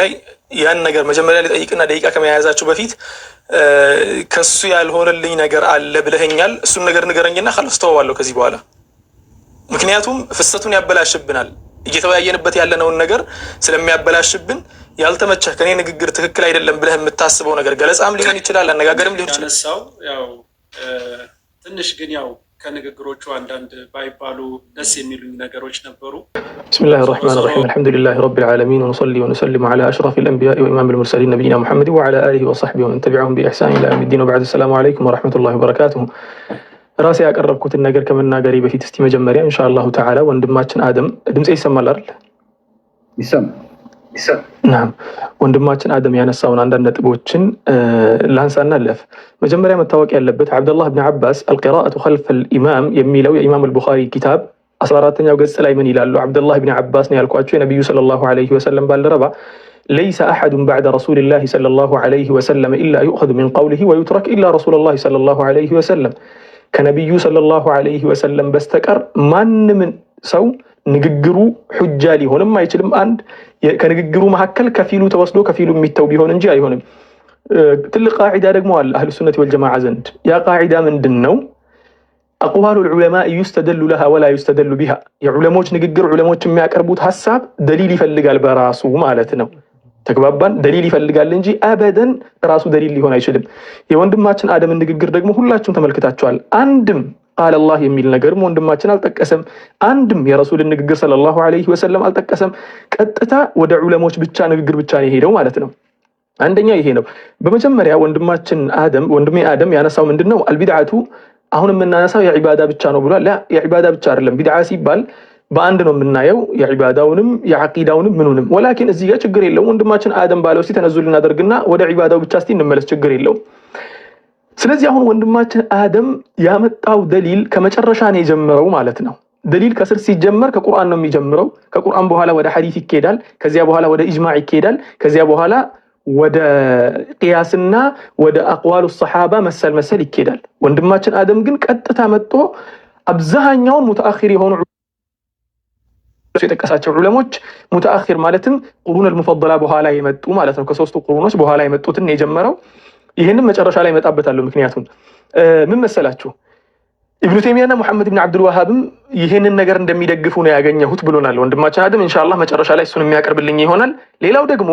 ላይ ያን ነገር መጀመሪያ ልጠይቅና ደቂቃ ከመያዛችሁ በፊት ከሱ ያልሆነልኝ ነገር አለ ብለኸኛል። እሱን ነገር ንገረኝና خلاص ተወዋለሁ ከዚህ በኋላ፣ ምክንያቱም ፍሰቱን ያበላሽብናል። እየተወያየንበት ያለነውን ነገር ስለሚያበላሽብን ያልተመቸህ፣ ከኔ ንግግር ትክክል አይደለም ብለህ የምታስበው ነገር ገለጻም ሊሆን ይችላል፣ አነጋገርም ሊሆን ይችላል። ያነሳው ያው ትንሽ ግን ያው ከንግግሮቹ አንዳንድ ባይባሉ ደስ የሚሉኝ ነገሮች ነበሩ። بسم الله الرحمن الرحيم، الحمد لله رب العالمين، ونصلي ونسلم على أشرف الأنبياء وإمام المرسلين نبينا محمد وعلى آله وصحبه ومن تبعهم بإحسان إلى يوم الدين، وبعد، السلام عليكم ورحمة الله وبركاته። ራሴ ያቀረብኩትን ነገር ከመናገሬ በፊት እስቲ መጀመሪያ إن شاء الله تعالى ወንድማችን አደም፣ ድምፄ ይሰማል አይደል? ይሰማል። نعم፣ ወንድማችን አደም ያነሳውን አንዳንድ ነጥቦችን ላንሳና ለፍ። መጀመሪያ መታወቅ ያለበት ዓብደላህ ብን ዓባስ القراءة خلف الإمام የሚለው የኢማም አልቡኻሪ ኪታብ 14ኛው ገጽ ላይ ምን ይላሉ? ዓብደላህ ብን ዓባስ ነው ያልኳቸው፣ የነቢዩ صلى الله عليه وسلم ባልደረባ። ليس أحد بعد رسول الله صلى الله عليه وسلم إلا يؤخذ من قوله ويترك إلا رسول الله صلى الله عليه وسلم። ከነቢዩ صلى الله عليه وسلم በስተቀር ማንም ሰው ንግግሩ ሑጃ ሊሆንም አይችልም። አንድ ከንግግሩ መካከል ከፊሉ ተወስዶ ከፊሉ የሚተው ቢሆን እንጂ አይሆንም። ትልቅ ቃዒዳ ደግሞ አለ أهل السنة والجماعة ዘንድ። ያ ቃዒዳ ምንድን ነው? أقوال العلماء يستدل لها ولا يستدل بها። የዑለሞች ንግግር፣ ዑለሞች የሚያቀርቡት ሀሳብ ደሊል ይፈልጋል በራሱ ማለት ነው። ተግባባን? ደሊል ይፈልጋል እንጂ أبدا ራሱ ደሊል ሊሆን አይችልም። የወንድማችን አደምን ንግግር ደግሞ ሁላችሁም ተመልክታችኋል። አንድም قال الله የሚል ነገርም ወንድማችን አልጠቀሰም። አንድም የረሱልን ንግግር صلى الله عليه وسلم አልጠቀሰም። ቀጥታ ወደ ዑለሞች ብቻ ንግግር ብቻ ነው የሄደው ማለት ነው። አንደኛ ይሄ ነው። በመጀመሪያ ወንድማችን አደም፣ ወንድሜ አደም ያነሳው ምንድን ነው? البدعة አሁን የምናነሳው የዒባዳ ብቻ ነው ብሏል። لا፣ የዒባዳ ብቻ አይደለም። ቢድዓ ሲባል በአንድ ነው የምናየው፣ የዒባዳውንም የዓቂዳውንም ምኑንም። ولكن እዚህ ጋር ችግር የለውም። ወንድማችን አደም ባለው እስቲ تنزل እናደርግና ወደ ዒባዳው ብቻ እስቲ እንመለስ፣ ችግር የለውም። ስለዚህ አሁን ወንድማችን አደም ያመጣው ደሊል ከመጨረሻ ነው የጀመረው ማለት ነው። ደሊል ከስር ሲጀመር ከቁርአን ነው የሚጀምረው። ከቁርአን በኋላ ወደ ሐዲስ ይኬዳል። ከዚያ በኋላ ወደ ኢጅማዕ ይኬዳል። ከዚያ በኋላ ወደ ቅያስና ወደ أقوال الصحابة መሰል መሰል ይኬዳል። ወንድማችን አደም ግን ቀጥታ መጥቶ አብዛኛውን متأخر የሆኑ የጠቀሳቸው ዑለሞች፣ متأخر ማለትም القرون المفضلة በኋላ የመጡ ማለት ነው። ከሶስቱ ቁሩኖች በኋላ የመጡትን የጀመረው። ይህንም መጨረሻ ላይ እመጣበታለሁ። ምክንያቱም ምን መሰላችሁ፣ ኢብኑ ተይሚያና ሙሐመድ ብን አብዱል ዋሃብም ይህንን ነገር እንደሚደግፉ ነው ያገኘሁት ብሎናል ወንድማችን አደም። إن شاء الله መጨረሻ ላይ እሱን የሚያቀርብልኝ ይሆናል። ሌላው ደግሞ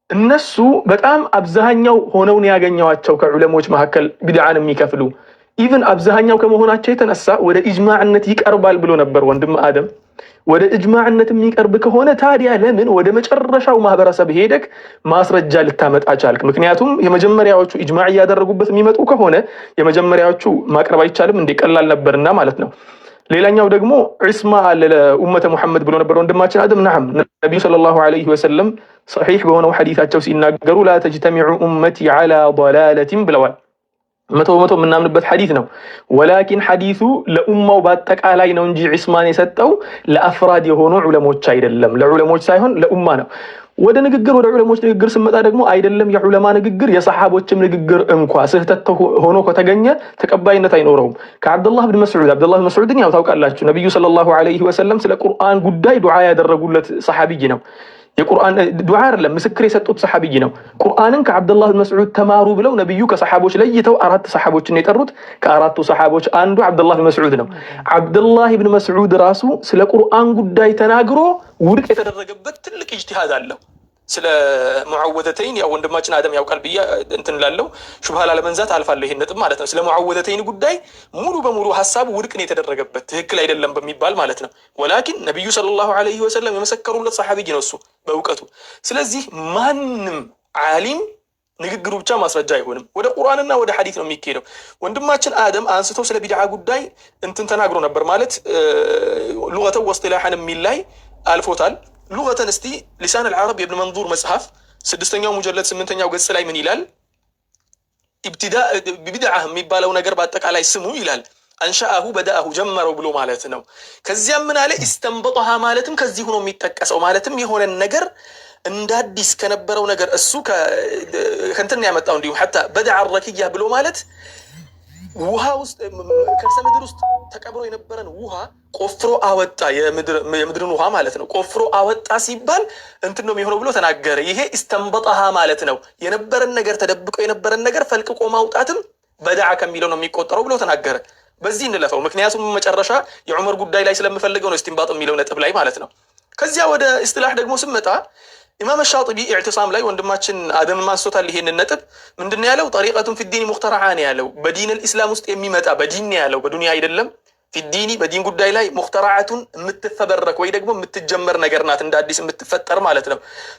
እነሱ በጣም አብዛኛው ሆነውን ያገኘዋቸው ከዑለሞች መካከል ቢድዓን የሚከፍሉ፣ even አብዛኛው ከመሆናቸው የተነሳ ወደ ኢጅማዕነት ይቀርባል ብሎ ነበር ወንድም አደም። ወደ ኢጅማዕነት የሚቀርብ ከሆነ ታዲያ ለምን ወደ መጨረሻው ማህበረሰብ ሄደክ ማስረጃ ልታመጣ ቻልክ? ምክንያቱም የመጀመሪያዎቹ ኢጅማዕ እያደረጉበት የሚመጡ ከሆነ የመጀመሪያዎቹ ማቅረብ አይቻልም እንዴ? ቀላል ነበርና ማለት ነው። ሌላኛው ደግሞ ዒስማ አለ ለኡመተ ሙሐመድ ብሎ ነበር ወንድማችን አደም። نعم፣ ነቢዩ صلى الله عليه وسلم صحيح በሆነው ሐዲታቸው ሲናገሩ لا تجتمع أمتي على ضلالة ብለዋል። 100% የምናምንበት ሐዲት ነው። ولكن ሐዲሱ ለኡማው በአጠቃላይ ነው እንጂ ዒስማን የሰጠው ለ أفراد የሆኑ ዑለሞች አይደለም። ለዑለሞች ሳይሆን ለኡማ ነው። ወደ ንግግር፣ ወደ ዑለሞች ንግግር ስመጣ ደግሞ አይደለም የዑለማ ንግግር፣ የሰሓቦችም ንግግር እንኳ ስህተት ሆኖ ከተገኘ ተቀባይነት አይኖረውም። ከዓብዱላህ ብን መስዑድ፣ ዓብዱላህ ብን መስዑድን ያው ታውቃላችሁ፣ ነቢዩ صلى الله عليه وسلم ስለ ቁርአን ጉዳይ ዱዓ ያደረጉለት ሰሓቢይ ነው። የቁርአን ዱዓ አይደለም፣ ምስክር የሰጡት ሰሓቢይ ነው። ቁርአንን ከዓብዱላህ ብን መስዑድ ተማሩ ብለው ነቢዩ ከሰሓቦች ለይተው አራት ሰሓቦችን የጠሩት፣ ከአራቱ ሰሓቦች አንዱ ዓብዱላህ ብን መስዑድ ነው። ዓብዱላህ ብን መስዑድ ራሱ ስለ ቁርአን ጉዳይ ተናግሮ ውድቅ የተደረገበት ትልቅ ኢጅቲሃድ አለው። ስለ ሙዓወዘተይን ያው ወንድማችን አደም ያውቃል ብዬ እንትን ላለው ሹብሃ ላለመንዛት አልፋለሁ ይሄን ነጥብ ማለት ነው። ስለ ሙዓወዘተይን ጉዳይ ሙሉ በሙሉ ሀሳቡ ውድቅ ነው የተደረገበት፣ ትክክል አይደለም በሚባል ማለት ነው። ولكن ነቢዩ صلى الله عليه وسلم የመሰከሩለት ሰሓቢይ ነው እሱ በእውቀቱ። ስለዚህ ማንም ዓሊም ንግግሩ ብቻ ማስረጃ አይሆንም። ወደ ቁርአንና ወደ ሐዲት ነው የሚካሄደው። ወንድማችን አደም አንስቶ ስለ ቢድዓ ጉዳይ እንትን ተናግሮ ነበር፣ ማለት لغة واصطلاحا የሚል ላይ አልፎታል። لغة እስቲ لسان العرب የብን መንዙር መጽሐፍ ስድስተኛው مجلد ስምንተኛው ገጽ ላይ ምን ይላል? ቢድዓ የሚባለው ነገር በአጠቃላይ ስሙ ይላል أنشأه بدأه ጀመረው ብሎ ማለት ነው። ከዚያም ምን አለ? استنبطها ማለትም ከዚህ ሆኖ የሚጠቀሰው፣ ማለትም የሆነን ነገር እንደ አዲስ ከነበረው ነገር እሱ ከእንትን ያመጣው፣ እንዲሁም حتى بدع الركية ብሎ ማለት ውሃ ውስጥ፣ ከርሰ ምድር ውስጥ ተቀብሮ የነበረን ውሃ ቆፍሮ አወጣ፣ የምድርን ውሃ ማለት ነው። ቆፍሮ አወጣ ሲባል እንትን ነው የሚሆነው ብሎ ተናገረ። ይሄ استنبطها ማለት ነው። የነበረን ነገር፣ ተደብቆ የነበረን ነገር ፈልቅቆ ማውጣትም بدع ከሚለው ነው የሚቆጠረው ብሎ ተናገረ። በዚህ እንለፈው፣ ምክንያቱም መጨረሻ የዑመር ጉዳይ ላይ ስለምፈልገው ነው፣ استنباط የሚለው ነጥብ ላይ ማለት ነው። ከዚያ ወደ اصطلاح ደግሞ ስመጣ ኢማም ሻጢቢ ኢዕቲሳም ላይ፣ ወንድማችን አደም አንስቶታል ይሄንን ነጥብ። ምንድን ያለው? طريقة في الدين مخترعة ነው ያለው። በ دين الإسلام ውስጥ የሚመጣ፣ በዲን ያለው፣ በዱንያ አይደለም። في الدين በዲን ጉዳይ ላይ مخترعة የምትፈበረክ ወይ ደግሞ የምትጀመር ነገር ናት፣ እንደ አዲስ የምትፈጠር ማለት ነው።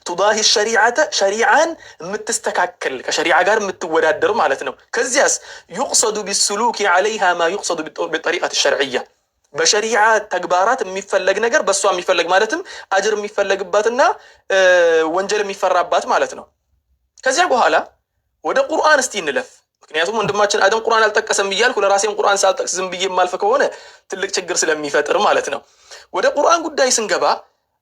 تضاهي الشريعة ሸሪዓን የምትስተካከል፣ ከሸሪዓ ጋር የምትወዳደር ማለት ነው። ከዚያስ يقصد بالسلوك عليها ما يقصد بالطريقة الشرعية፣ በሸሪዓ ተግባራት የሚፈለግ ነገር በእሷ የሚፈለግ፣ ማለትም አጅር የሚፈለግባትና ወንጀል የሚፈራባት ማለት ነው። ከዚያ በኋላ ወደ ቁርአን እስቲ እንለፍ። ምክንያቱም ወንድማችን አደም ቁርአን አልጠቀሰም እያልኩ ለራሴም ቁርአን ሳልጠቅስ ዝም ብዬ የማልፍ ከሆነ ትልቅ ችግር ስለሚፈጥር ማለት ነው። ወደ ቁርአን ጉዳይ ስንገባ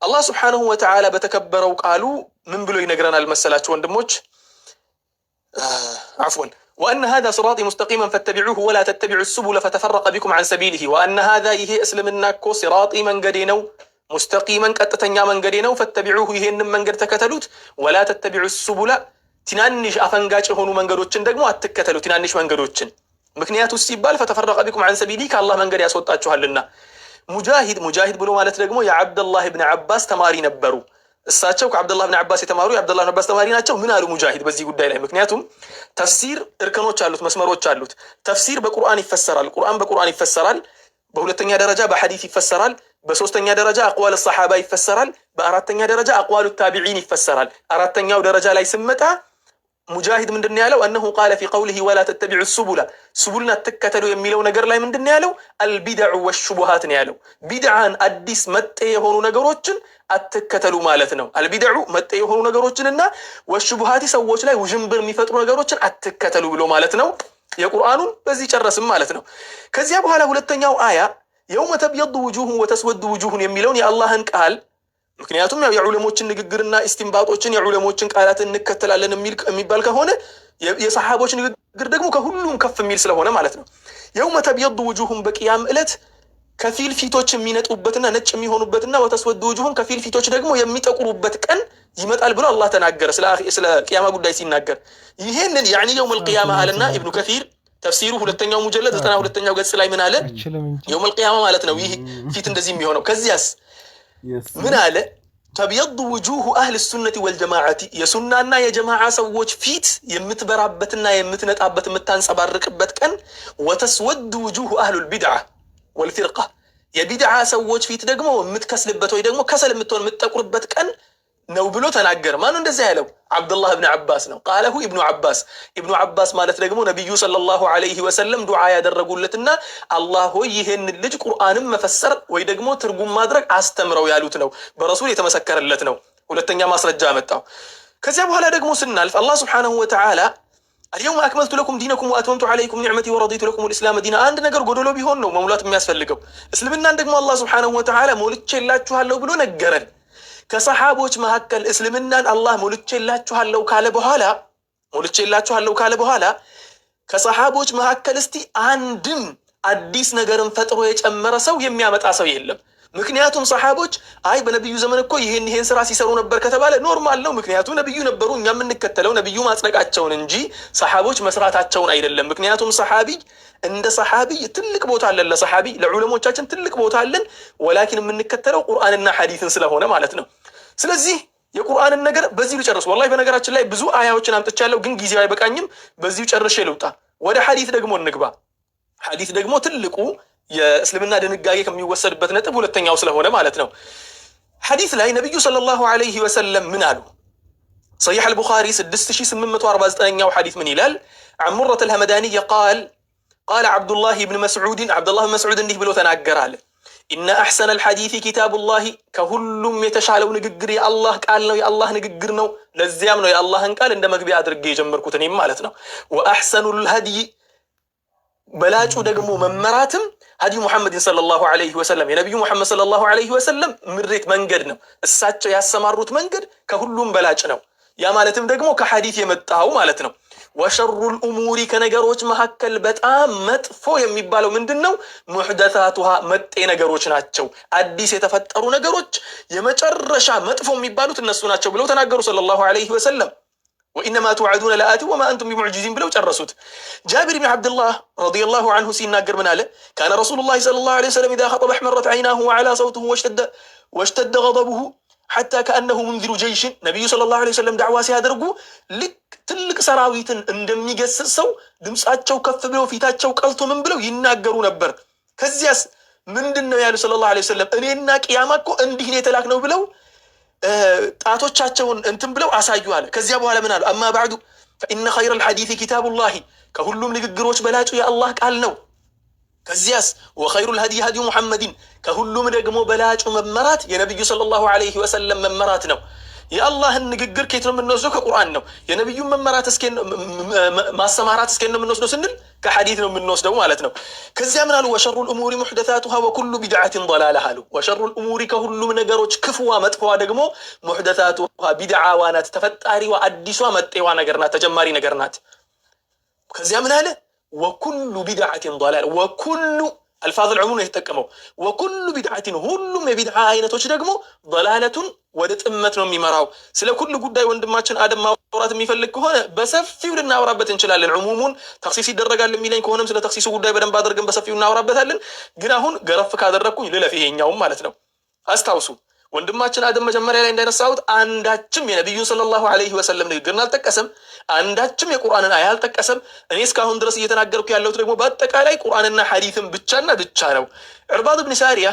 አላህ سبحانه وتعالى በተከበረው ቃሉ ምን ብሎ ይነግረናል መሰላችሁ ወንድሞች? عفوا، وأن هذا صراطي مستقيما فاتبعوه ولا تتبعوا السبل فتفرق بكم عن سبيله። وأن هذا ይሄ እስልምና እኮ صراطي መንገዴ ነው፣ مستقيما ቀጥተኛ መንገዴ ነው። فاتبعوه ይሄንን መንገድ ተከተሉት። ولا تتبعوا السبل ትናንሽ አፈንጋጭ የሆኑ መንገዶችን ደግሞ አትከተሉ፣ ትናንሽ መንገዶችን። ምክንያቱ ሲባል فتفرق بكم عن سبيله ከአላህ መንገድ ያስወጣችኋልና። ሙጃሂድ፣ ሙጃሂድ ብሎ ማለት ደግሞ የዓብደላህ ብን ዓባስ ተማሪ ነበሩ። እሳቸው ከዓብደላህ ብን ዓባስ የተማሩ፣ የዓብደላህ ብን ዓባስ ተማሪ ናቸው። ምን አሉ ሙጃሂድ በዚህ ጉዳይ ላይ? ምክንያቱም ተፍሲር እርከኖች አሉት፣ መስመሮች አሉት። ተፍሲር በቁርአን ይፈሰራል። ቁርአን በቁርአን ይፈሰራል። በሁለተኛ ደረጃ በሐዲስ ይፈሰራል። በሶስተኛ ደረጃ أقوال الصحابة ይፈሰራል። በአራተኛ ደረጃ أقوال التابعين ይፈሰራል። አራተኛው ደረጃ ላይ ስመጣ ሙጃሂድ ምንድን ነው ያለው? أنه قال في قوله ولا تتبعوا السبل ሱቡልን አትከተሉ የሚለው ነገር ላይ ምንድን ነው ያለው? البدع والشبهات ነው ያለው። ቢድዓን፣ አዲስ መጤ የሆኑ ነገሮችን አትከተሉ ማለት ነው። البدع መጤ የሆኑ ነገሮችንና والشبهات ሰዎች ላይ ውዥንብር የሚፈጥሩ ነገሮችን አትከተሉ ብሎ ማለት ነው። የቁርአኑን በዚህ ጨረስም ማለት ነው። ከዚያ በኋላ ሁለተኛው አያ يوم تبيض وجوه وتسود وجوه የሚለውን የአላህን ቃል፣ ምክንያቱም ያው የዑለሞችን ንግግርና ኢስቲንባጦችን፣ የዑለሞችን ቃላትን እንከተላለን የሚባል ከሆነ የሰሓቦች ንግግር ደግሞ ከሁሉም ከፍ የሚል ስለሆነ ማለት ነው። يوم تبيض وجوه በቅያም ዕለት ከፊል ፊቶች የሚነጡበትና ነጭ የሚሆኑበትና وتسود وجوه ከፊል ፊቶች ደግሞ የሚጠቁሩበት ቀን ይመጣል ብሎ አላህ ተናገረ። ስለ ቅያማ ጉዳይ ሲናገር ይሄንን يعني يوم القيامة አለና ኢብኑ ከሲር ተፍሲሩ ሁለተኛው ሙጀለድ 92ኛው ገጽ ላይ ምን አለ? يوم القيامة ማለት ነው ይህ ፊት እንደዚህ የሚሆነው። ከዚያስ ምን አለ? تبيض وجوه أهل السنة والجماعة የሱናና የጀማዓ ሰዎች ፊት የምትበራበትና የምትነጣበት፣ የምታንጸባርቅበት ቀን፣ وتسود وجوه أهل البدعة والفرقة የቢድዓ ሰዎች ፊት ደግሞ የምትከስልበት ወይ ደግሞ ከሰል የምትሆን፣ የምትጠቁርበት ቀን ነው ብሎ ተናገረ። ማነው እንደዚያ ያለው? ዓብዱላህ ብን ዓባስ ነው። قاله ابن عباس። ኢብኑ ዓባስ ማለት ደግሞ ነቢዩ صلى الله عليه وسلم ዱዓ ያደረጉለትና አላህ ሆይ ይሄን ልጅ ቁርአንን መፈሰር ወይ ደግሞ ትርጉም ማድረግ አስተምረው ያሉት ነው። በረሱል የተመሰከረለት ነው። ሁለተኛ ማስረጃ አመጣው። ከዚያ በኋላ ደግሞ ስናልፍ አላህ سبحانه وتعالى اليوم أكملت لكم دينكم وأتممت عليكم نعمتي ورضيت لكم الإسلام دينا። አንድ ነገር ጎደሎ ቢሆን ነው መሙላት የሚያስፈልገው። እስልምናን ደግሞ አላህ سبحانه وتعالى ሞልቼላችኋለሁ ብሎ ነገረን። ከሰሓቦች መካከል እስልምናን አላህ ሞልቼላችኋለሁ ካለ በኋላ ከሰሓቦች መካከል እስቲ አንድም አዲስ ነገርን ፈጥሮ የጨመረ ሰው የሚያመጣ ሰው የለም። ምክንያቱም ሰሓቦች አይ በነቢዩ ዘመን እኮ ይሄን ይሄን ስራ ሲሰሩ ነበር ከተባለ normal ነው። ምክንያቱም ነቢዩ ነበሩ። እኛ የምንከተለው ነቢዩ ማጽደቃቸውን እንጂ ሰሓቦች መስራታቸውን አይደለም። ምክንያቱም ሰሓቢ እንደ ሰሓቢ ትልቅ ቦታ አለን፣ ለሰሓቢ ለዑለሞቻችን ትልቅ ቦታ አለን። ولكن የምንከተለው ቁርአንና ሐዲስን ስለሆነ ማለት ነው። ስለዚህ የቁርአንን ነገር በዚሁ ልጨርስ። والله በነገራችን ላይ ብዙ አያዎችን አምጥቻለሁ፣ ግን ጊዜው አይበቃኝም። በዚሁ ጨርሼ ልውጣ። ወደ ሐዲስ ደግሞ እንግባ። ሐዲስ ደግሞ ትልቁ የእስልምና ድንጋጌ ከሚወሰድበት ነጥብ ሁለተኛው ስለሆነ ማለት ነው። ሐዲስ ላይ ነቢዩ صلى الله عليه وسلم ምን አሉ? ሰሒሕ አልቡኻሪ 6849ኛው ሐዲስ ምን ይላል? عن مرة الهمداني قال قال عبد الله بن مسعود፣ ዓብዱላህ ብን መስዑድ እንዲህ ብሎ ተናገረ አለ፣ إن أحسن الحديث كتاب الله ከሁሉም የተሻለው ንግግር የአላህ ቃል ነው፣ የአላህ ንግግር ነው። ለዚያም ነው የአላህን ቃል እንደ መግቢያ አድርጌ የጀመርኩት እኔም ማለት ነው። وأحسن الهدي በላጩ ደግሞ መመራትም هدي محمد صلى الله عليه وسلم የነቢዩ ሙሐመድ صلى الله عليه وسلم ምሬት መንገድ ነው። እሳቸው ያሰማሩት መንገድ ከሁሉም በላጭ ነው። ያ ማለትም ደግሞ ከሐዲት የመጣው ማለት ነው። وشر الأمور ከነገሮች መካከል በጣም መጥፎ የሚባለው ምንድን ነው? محدثاتها መጤ ነገሮች ናቸው። አዲስ የተፈጠሩ ነገሮች የመጨረሻ መጥፎ የሚባሉት እነሱ ናቸው ብለው ተናገሩ صلى الله عليه وسلم። وإن ما توعدون لآت وما أنتم بمعجزين ብለው ጨረሱት። ጃቢር ብን ዓብድላህ رضي الله عنه ሲናገር ምን አለ? كان رسول الله صلى الله عليه وسلم إذا خطب احمرت عيناه وعلا صوته واشتد غضبه حتى كأنه منذر جيش። ነቢዩ صلى الله عليه وسلم ዳዕዋ ሲያደርጉ ልክ ትልቅ ሰራዊትን እንደሚገስጽ ሰው ድምፃቸው ከፍ ብለው ፊታቸው ቀልቶ ምን ብለው ይናገሩ ነበር። ከዚያስ ምንድን ነው ያሉ صلى الله عليه وسلم? እኔና ቅያማ እኮ እንዲህ ነው የተላክነው ብለው ጣቶቻቸውን እንትን ብለው አሳዩ አለ። ከዚያ በኋላ ምን አሉ? أما بعد فإن خير الحديث كتاب الله፣ ከሁሉም ንግግሮች በላጩ የአላህ ቃል ነው። ከዚያስ وخير الهدي هدي محمد፣ ከሁሉም ደግሞ በላጩ መመራት የነቢዩ صلى الله عليه وسلم መመራት ነው። የአላህን ንግግር ከየት ነው የምንወስደው? ከቁርአን ነው። የነቢዩን መመራት ማሰማራት እስከ ነው የምንወስደው ስንል ከሐዲት ነው የምንወስደው ማለት ነው። ከዚያ ምን አሉ? وشر الأمور محدثاتها وكل بدعة ضلالة አሉ። وشر الأمور ከሁሉም ነገሮች ክፉዋ መጥፎዋ ደግሞ محدثاتها ቢድዓዋ ናት፣ ተፈጣሪዋ አዲሷ መጤዋ ነገር ናት፣ ተጀማሪ ነገር ናት። ከዚያ ምን አለ? وكل بدعة ضلالة። وكل ألفاظ العموم ነው የተጠቀመው። وكل بدعة ሁሉም የቢድዓ አይነቶች ደግሞ ضلالة ወደ ጥመት ነው የሚመራው። ስለ ኩል ጉዳይ ወንድማችን አደም ማውራት የሚፈልግ ከሆነ በሰፊው ልናወራበት እንችላለን። ዑሙሙን ተክሲስ ይደረጋል የሚለኝ ከሆነም ስለ ተክሲሱ ጉዳይ በደንብ አድርገን በሰፊው እናወራበታለን። ግን አሁን ገረፍ ካደረግኩኝ ልለፍ ይሄኛውም ማለት ነው። አስታውሱ ወንድማችን አደም መጀመሪያ ላይ እንዳነሳሁት አንዳችም የነቢዩን صلى الله عليه وسلم ንግግርን አልጠቀሰም። አንዳችም የቁርአንን አያ አልጠቀሰም። እኔ እስካሁን ድረስ እየተናገርኩ ያለሁት ደግሞ በአጠቃላይ ቁርአንና ሐዲስን ብቻና ብቻ ነው። ዕርባድ ብን ሳሪያ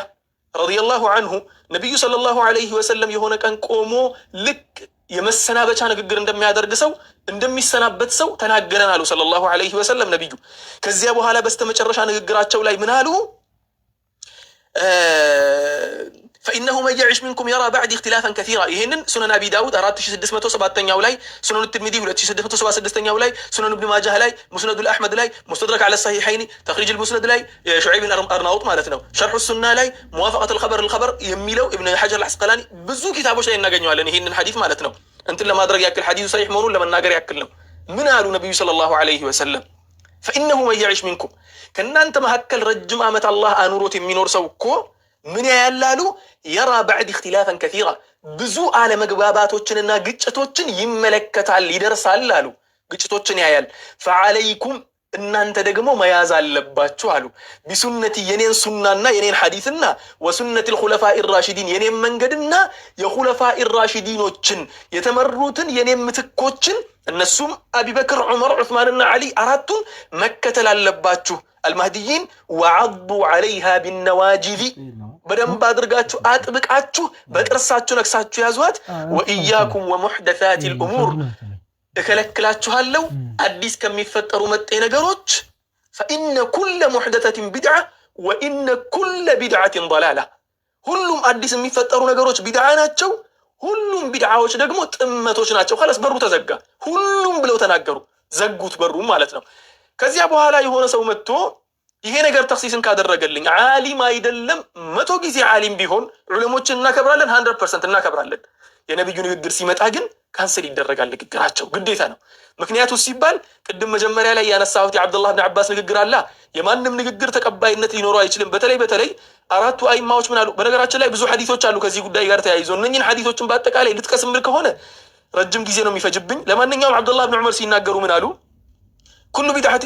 رضي الله عنه ነቢዩ صلى الله عليه وسلم የሆነ ቀን ቆሞ ልክ የመሰናበቻ ንግግር እንደሚያደርግ ሰው እንደሚሰናበት ሰው ተናገረን አሉ صلى الله عليه وسلم ነቢዩ። ከዚያ በኋላ በስተመጨረሻ ንግግራቸው ላይ ምን አሉ? فإنه من يعش منكم ير بعدي اختلافا كثيرا። ይህንን ሱነን አቢ ዳውድ 4607ኛው ላይ፣ ሱነን ትርሚዚ 2676ኛው ላይ፣ ሱነን ኢብን ማጃህ ላይ፣ ሙስነዱል አሕመድ ላይ፣ ሙስተድረክ ዐለ ሰሒሐይኒ፣ ተኽሪጅ ልሙስነድ ላይ ሹዐይብ አርናውጥ ማለት ነው፣ ሸርሑ ሱና ላይ፣ ሙዋፈቀት ልኸበር ልኸበር የሚለው ኢብን ሐጀር አልዓስቀላኒ ብዙ ኪታቦች ላይ እናገኘዋለን። ይህንን ሐዲስ ማለት ነው እንትን ለማድረግ ያክል ሐዲሱ ሰሒሕ መሆኑን ለመናገር ያክል ነው። ምን አሉ ነቢዩ صلى الله عليه وسلم? فإنه من يعش منكم ከእናንተ መካከል ረጅም ዓመት አላህ አኑሮት የሚኖር ሰው እኮ ምን ያያላሉ? ير بعدي اختلافا كثيرا ብዙ አለመግባባቶችንና ግጭቶችን ይመለከታል፣ ይደርሳል አሉ። ግጭቶችን ያያል። فعليكم እናንተ ደግሞ መያዝ አለባችሁ አሉ። بسنتي የኔን ሱናና የኔን ሐዲስና وسنة الخلفاء الراشدين የኔን መንገድና የኹለፋኢ ራሺዲኖችን የተመሩትን የኔን ምትኮችን እነሱም አቢበክር፣ ዑመር፣ ዑስማንና ዓሊ አራቱን መከተል አለባችሁ። المهديين وعضوا عليها بالنواجذ በደንብ አድርጋችሁ አጥብቃችሁ በጥርሳችሁ ነክሳችሁ ያዟት። وإياكم ومحدثات الأمور እከለክላችኋለሁ አዲስ ከሚፈጠሩ መጤ ነገሮች። فإن كل محدثة بدعة وإن كل بدعة ضلالة። ሁሉም አዲስ የሚፈጠሩ ነገሮች ቢድዓ ናቸው። ሁሉም ቢድዓዎች ደግሞ ጥመቶች ናቸው። خلاص በሩ ተዘጋ። ሁሉም ብለው ተናገሩ፣ ዘጉት በሩ ማለት ነው። ከዚያ በኋላ የሆነ ሰው መጥቶ ይሄ ነገር ተክሲስን ካደረገልኝ ዓሊም አይደለም፣ 100 ጊዜ ዓሊም ቢሆን ዑለሞችን እናከብራለን፣ 100% እናከብራለን። የነቢዩ ንግግር ሲመጣ ግን cancel ይደረጋል ንግግራቸው፣ ግዴታ ነው። ምክንያቱ ሲባል ቅድም መጀመሪያ ላይ ያነሳሁት የዓብዱላህ ብን ዓባስ ንግግር አላ የማንም ንግግር ተቀባይነት ሊኖረው አይችልም። በተለይ በተለይ አራቱ አይማዎች ምን አሉ? በነገራችን ላይ ብዙ ሐዲቶች አሉ ከዚህ ጉዳይ ጋር ተያይዞ እነኝን ሐዲቶችን በአጠቃላይ ልጥቀስ የምል ከሆነ ረጅም ጊዜ ነው የሚፈጅብኝ። ለማንኛውም ዓብዱላህ ብን ዑመር ሲናገሩ ምን አሉ? كل بدعة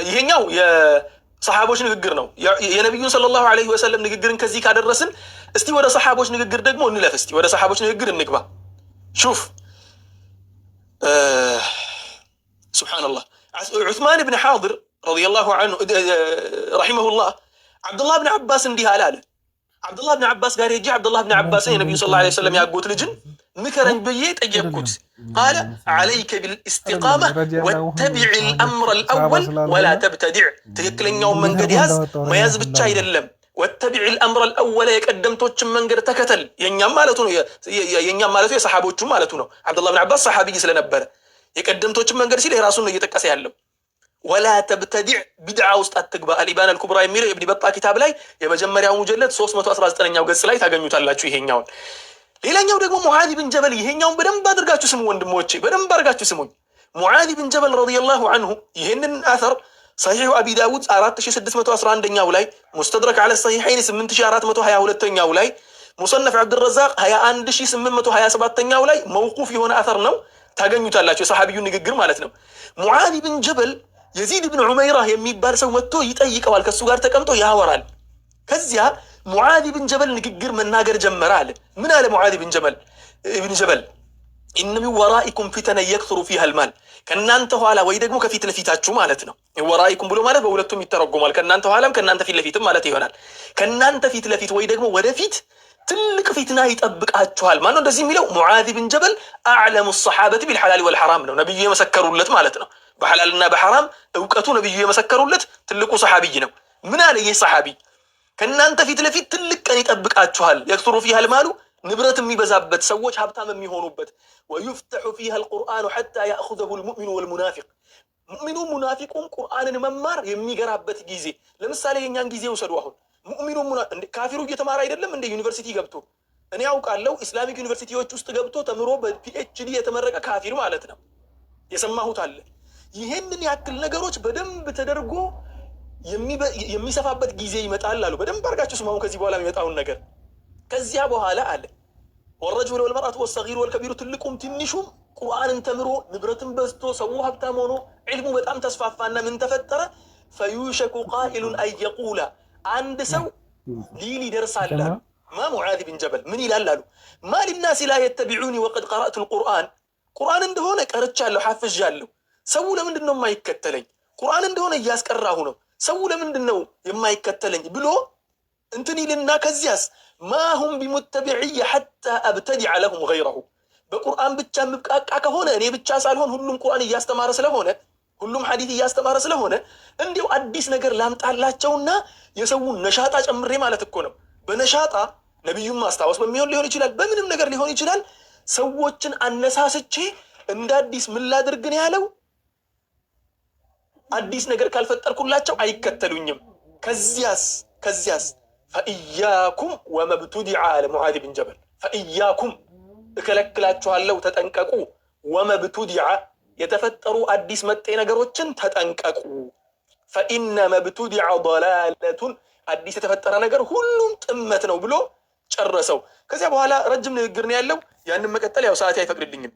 ይሄኛው የሰሓቦች ንግግር ነው። የነቢዩን صلى الله عليه وسلم ንግግርን ከዚህ ካደረስን እስቲ ወደ ሰሓቦች ንግግር ደግሞ እንለፍ። እስቲ ወደ ሰሓቦች ንግግር እንግባ። شوف سبحان الله ዑስማን ብን ሓድር رضي الله عنه رحمه الله ዓብዱላህ ብን ዓባስ እንዲህ አለ። ዓብዱላህ ብን ዓባስ ጋር ሄጄ ዓብዱላህ ብን ዓባስን የነቢዩ صلى الله عليه وسلم ያጎት ልጅን ምከረኝ ብዬ ጠየቅኩት። قال عليك بالاستقامة واتبع الأمر الأول ولا تبتدع። ትክክለኛውን መንገድ ያዝ፣ መያዝ ብቻ አይደለም واتبع الأمر الأول የቀደምቶችን መንገድ ተከተል። የኛም ማለቱ ነው፣ የኛም ማለቱ የሰሓቦቹ ማለቱ ነው። ዓብዱላህ ብን ዓባስ ሰሓቢይ ስለነበረ የቀደምቶችን መንገድ ሲል የራሱን ነው እየጠቀሰ ያለው። ولا تبتدع ቢድዓ ውስጥ አትግባ። الإبانة الكبرى የሚለው የኢብን በጣ ኪታብ ላይ የመጀመሪያው ሙጀለድ 319ኛው ገጽ ላይ ታገኙታላችሁ ይሄኛውን። ሌላኛው ደግሞ ሙዓዝ ብን ጀበል፣ ይሄኛውን በደንብ አድርጋችሁ ስሙ ወንድሞቼ፣ በደንብ አድርጋችሁ ስሙኝ። ሙዓዝ ብን ጀበል رضي الله عنه ይህንን አተር ሰሒሑ አቢ ዳውድ 4611ኛው ላይ፣ ሙስተድረክ ዐለ ሰሒሐይን 8422ኛው ላይ፣ ሙሰነፍ ዓብድረዛቅ 21827ኛው ላይ መውቁፍ የሆነ አተር ነው ታገኙታላችሁ። የሰሓቢዩን ንግግር ማለት ነው። ሙዓዝ ብን ጀበል የዚድ ብን ዑመይራ የሚባል ሰው መጥቶ ይጠይቀዋል። ከእሱ ጋር ተቀምጦ ያወራል። ከዚያ ሙዓዝ ብን ጀበል ንግግር መናገር ጀመረ አለ። ምን አለ ሙዓዝ ብን ጀበል? إن من ورائكم فتنا يكثر فيها المال። ከእናንተ ኋላ ወይ ደግሞ ከፊት ለፊታችሁ ማለት ነው። ورائكم ብሎ ማለት በሁለቱም ይተረጎማል። ከእናንተ ኋላም ከእናንተ ፊት ለፊትም ማለት ይሆናል። ከእናንተ ፊት ለፊት ወይ ደግሞ ወደፊት ትልቅ ፊትና ይጠብቃችኋል። ማነው እንደዚህ የሚለው? ሙዓዝ ብን ጀበል أعلم الصحابة بالحلال والحرام ነው። ነቢዩ የመሰከሩለት ማለት ነው። በሐላልና በሐራም እውቀቱ ነቢዩ የመሰከሩለት ትልቁ ሰሓቢይ ነው። ምን አለ ይህ ሰሓቢ? ከእናንተ ፊት ለፊት ትልቅ ቀን ይጠብቃችኋል። يكثر فيها المال፣ ንብረት የሚበዛበት፣ ሰዎች ሀብታም የሚሆኑበት። ويفتح فيها القرآن حتى يأخذه المؤمن والمنافق፣ ሙእሚኑም ሙናፊቁም ቁርአንን መማር የሚገራበት ጊዜ። ለምሳሌ የእኛን ጊዜ ውሰዱ። አሁን ሙእሚኑ ካፊሩ እየተማረ አይደለም እንደ ዩኒቨርሲቲ ገብቶ? እኔ ያውቃለሁ፣ Islamic ዩኒቨርሲቲዎች ውስጥ ገብቶ ተምሮ በ PhD የተመረቀ ካፊር ማለት ነው። የሰማሁት አለ። ይሄንን ያክል ነገሮች በደንብ ተደርጎ የሚሰፋበት ጊዜ ይመጣል አሉ። በደንብ አድርጋችሁ ስማሙ። ከዚህ በኋላ የሚመጣውን ነገር። ከዚያ በኋላ አለ والرجل والمرأة والصغير والكبير፣ ትልቁም ትንሹም ቁርአንን ተምሮ ንብረትን በዝቶ ሰው ሀብታም ሆኖ ዒልሙ በጣም ተስፋፋና ምን ተፈጠረ? فيوشك قائل أن يقول፣ አንድ ሰው ሊል ይደርሳል አሉ። ማ ሙዓዝ ብን ጀበል ምን ይላል አሉ? ما للناس لا يتبعوني وقد قرأت القرآن። ቁርአን እንደሆነ ቀርቻለሁ፣ ሐፍዣለሁ። ሰው ለምንድን ነው የማይከተለኝ? ቁርአን እንደሆነ እያስቀራሁ ነው። ሰው ለምንድን ነው የማይከተለኝ ብሎ እንትን ይልና ከዚያስ ما هم بمتبعي حتى أبتدع لهم غيره። በቁርአን ብቻ የምብቃቃ ከሆነ፣ እኔ ብቻ ሳልሆን ሁሉም ቁርአን እያስተማረ ስለሆነ፣ ሁሉም ሐዲት እያስተማረ ስለሆነ፣ እንዲሁ አዲስ ነገር ላምጣላቸውና የሰውን ነሻጣ ጨምሬ ማለት እኮ ነው። በነሻጣ ነቢዩን ማስታወስ በሚሆን ሊሆን ይችላል፣ በምንም ነገር ሊሆን ይችላል። ሰዎችን አነሳስቼ እንደ አዲስ ምን ላድርግ ነው ያለው? አዲስ ነገር ካልፈጠርኩላቸው አይከተሉኝም። ከዚያስ فإياكم وما ابتدع አለ ሙዓዝ ብን ጀበል። فإياكم እከለክላችኋለሁ፣ ተጠንቀቁ። وما ابتدع የተፈጠሩ አዲስ መጤ ነገሮችን ተጠንቀቁ። فإن ما ابتدع ضلالة፣ አዲስ የተፈጠረ ነገር ሁሉም ጥመት ነው ብሎ ጨረሰው። ከዚያ በኋላ ረጅም ንግግር ነው ያለው። ያንን መቀጠል ያው ሰዓቴ አይፈቅድልኝም።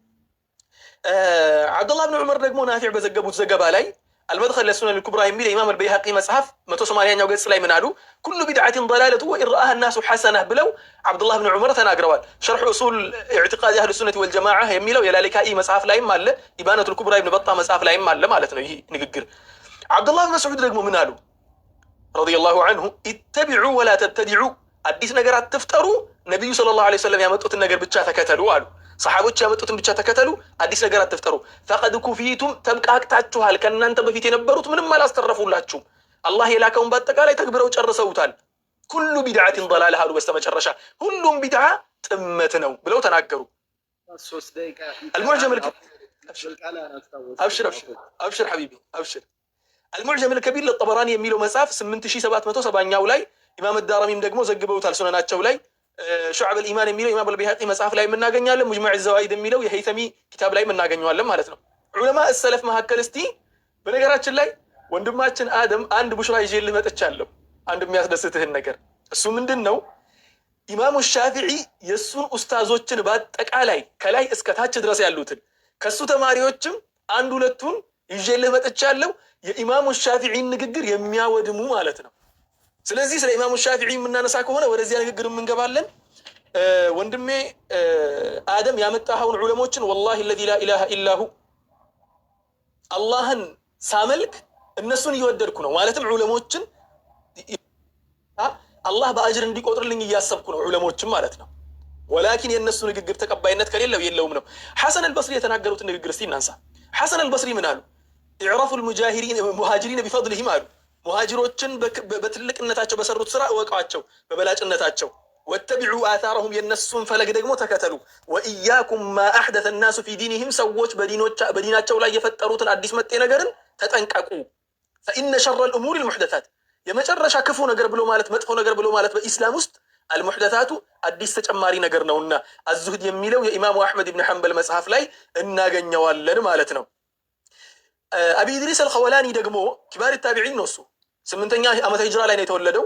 ዓብዱላህ ብን ዑመር ደግሞ ናፊዕ በዘገቡት ዘገባ ላይ አልመድኸል ለሱነን ልኩብራ የሚል የኢማም አልበይሃቂ መጽሐፍ 180ኛው ገጽ ላይ ምን አሉ? كل بدعة ضلالة وإن رآها الناس حسنة ብለው ዓብዱላህ ብን ዑመር ተናግረዋል። ሸርሑ ኡሱል ኢዕቲቃድ አህል ሱነት ወልጀማዓ የሚለው የላሊካኢ መጽሐፍ ላይም አለ። ኢባነቱል ኩብራ ኢብን በጣ መጽሐፍ ላይም አለ ማለት ነው ይህ ንግግር። ዓብዱላህ ብን መስዑድ ደግሞ ምን አሉ رضي الله عنه? اتبعوا ولا تبتدعوا፣ አዲስ ነገር አትፍጠሩ፣ ነቢዩ صلى الله عليه وسلم ያመጡትን ነገር ብቻ ተከተሉ አሉ። ሰሓቦች ያመጡትን ብቻ ተከተሉ፣ አዲስ ነገር አትፍጠሩ። فقد كفيتم፣ ተብቃቅታችኋል። ከእናንተ በፊት የነበሩት ምንም አላስተረፉላችሁም። አላህ የላከውን በአጠቃላይ ተግብረው ጨርሰውታል። كل بدعة ضلالة አሉ። በስተመጨረሻ ሁሉም ቢድዓ ጥመት ነው ብለው ተናገሩ። አልሙዕጀም፣ أبشر أبشر أبشر حبيبي أبشر። አልሙዕጀም ልከቢር ለጠበራኒ የሚለው መጽሐፍ 8770ኛው ላይ፣ ኢማም ዳረሚም ደግሞ ዘግበውታል ሱነናቸው ላይ። ሹዓብ አልኢማን የሚለው ኢማም አልበይሃቂ መጽሐፍ ላይ የምናገኛለን። ሙጅመዕ ዘዋኢድ የሚለው የሀይተሚ ኪታብ ላይ የምናገኘዋለን ማለት ነው። ዑለማ ሰለፍ መካከል እስቲ በነገራችን ላይ ወንድማችን አደም አንድ ቡሽራ ይዤልህ መጥቻለሁ። አንድ የሚያስደስትህን ነገር። እሱ ምንድን ነው? ኢማሙ ሻፊዒ የእሱን ኡስታዞችን በአጠቃላይ ከላይ እስከ ታች ድረስ ያሉትን፣ ከእሱ ተማሪዎችም አንድ ሁለቱን ይዤልህ መጥቻለሁ። የኢማሙ ሻፊዒን ንግግር የሚያወድሙ ማለት ነው። ስለዚህ ስለ ኢማሙ ሻፊዒ የምናነሳ ከሆነ ወደዚያ ንግግር የምንገባለን። ወንድሜ አደም፣ ያመጣኸውን ዑለሞችን والله الذي لا إله إلا هو አላህን ሳመልክ እነሱን እየወደድኩ ነው። ማለትም ዑለሞችን አላህ በአጅር እንዲቆጥርልኝ እያሰብኩ ነው፣ ዑለሞችን ማለት ነው። ولكن የእነሱ ንግግር ተቀባይነት ከሌለው የለውም ነው። ሐሰን አልበስሪ የተናገሩትን ንግግር እስቲ እናንሳ። ሐሰን አልበስሪ ምን አሉ? اعرفوا المهاجرين بفضلهم አሉ። ሙሃጅሮችን በትልቅነታቸው፣ በሰሩት ስራ እወቋቸው፣ በበላጭነታቸው። واتبعوا آثارهم፣ የእነሱን ፈለግ ደግሞ ተከተሉ። وإياكم ما أحدث الناس في دينهم፣ ሰዎች በዲናቸው ላይ የፈጠሩትን አዲስ መጤ ነገርን ተጠንቀቁ። فإن شر الأمور المحدثات፣ የመጨረሻ ክፉ ነገር ብሎ ማለት፣ መጥፎ ነገር ብሎ ማለት በኢስላም ውስጥ المحدثات አዲስ ተጨማሪ ነገር ነውና አዙህድ የሚለው የኢማሙ አሕመድ ብን ሐንበል መጽሐፍ ላይ እናገኘዋለን ማለት ነው። አቢ ኢድሪስ አልኸወላኒ ደግሞ كبار التابعين ነው። እሱ 8ኛ ዓመተ ሂጅራ ላይ ነው የተወለደው።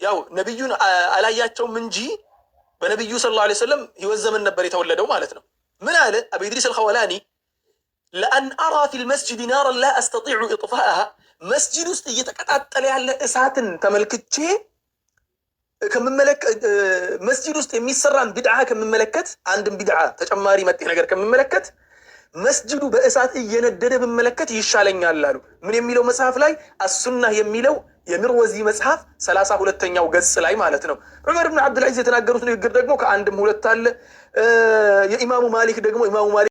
ያው ነቢዩን አላያቸውም እንጂ በነቢዩ صلى الله عليه وسلم ህይወት ዘመን ነበር የተወለደው ማለት ነው። ምን አለ አቢ ኢድሪስ አልኸወላኒ? لأن أرى في المسجد نارا لا أستطيع إطفاءها፣ መስጂድ ውስጥ እየተቀጣጠለ ያለ እሳትን ተመልክቼ መስጂድ ውስጥ የሚሰራን ቢድዓ ከምመለከት፣ አንድም ቢድዓ ተጨማሪ መጤ ነገር ከምመለከት መስጂዱ በእሳት እየነደደ ብመለከት ይሻለኛል አሉ። ምን የሚለው መጽሐፍ ላይ? አሱናህ የሚለው የሚርወዚ መጽሐፍ 32ኛው ገጽ ላይ ማለት ነው። ዑመር ብን ዓብድልዓዚዝ የተናገሩት ንግግር ደግሞ ከአንድም ሁለት አለ። የኢማሙ ማሊክ ደግሞ ኢማሙ ማሊክ